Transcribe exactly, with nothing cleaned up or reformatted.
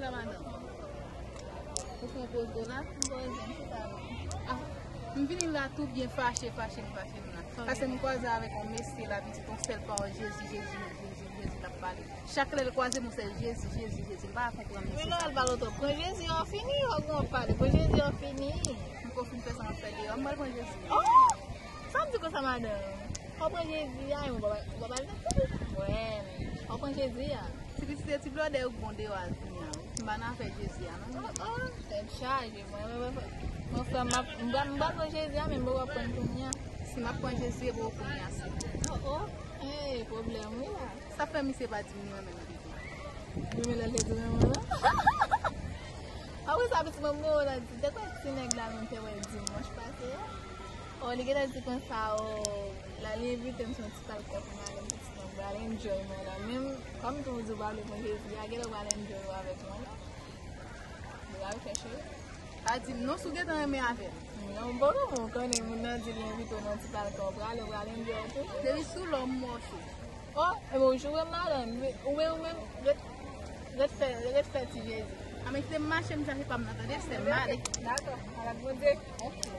Sa madanm. Ou pran poz do la? M poze, m chita la. Ah, m vini la tou byen fache, fache, m fache m la. Paske m kwaze avèk yon mesye la, pitit yon sèl pawòl Jezi, Jezi, Jezi, Jezi, Jezi l ap pale. Chak lè l kwaze m, yon sèl Jezi, Jezi, Jezi. M pa konprann mesye sa. Men lè w al pale w t ap pran Jezi an fini, ou ap pale. Pran Jezi an fini. M ko fin fè sa m ap fè deyò. M pral pran Jezi. Oh! Sa w di konsa, madanm? Ou pran Jezi a, ou pa, ou pa pale nan figi. Wè, men ou pran Jezi a. Ti pitit se ti blòdè yo k bon deyò a kounye a wi. M pa nan afè Jezi a non. Oh, oh, tèt chaje. Mwen, mwen, mwen, mwen, frè m, m ap, m pa, m pa pran Jezi a, men m poko ap pran l kounye a. Si m ap pran Jezi, e poko kounye a si. Oh, oh, hey, pwoblèm wi la. Sa fè misye pa di m li renmen m pito. Li renmen lè l te di renmen mwen. Apre sa, pitit mwen, mwen, la di, se kwa ti nèg la menm te wè dimanch pase a? Oh, li genlè di konsa, oh, la li envite m sou yon ti palkò pou m ale, m pitit mwen pral enjoy mwen la. Menm, kòm tou w di w pa vle pran Jezi a, genlè w pral enjoy w avèk mwen la. Ou pral chèche. Pa di m non si w gentan renmen avè m. Non, m pa renmen w, konnen moun nan di li envite w nan ti palkò, w prale, w prale, m di w tou. Depi sou lòm mòso. Oh, e bon, ou jure m madanm, ou menm, ou menm, ret, ret fè, ret fè ti Jezi. A men kite m mache, m chache pa m nan, tande, sè m ale. Dakò, avèk Bondye. Ok.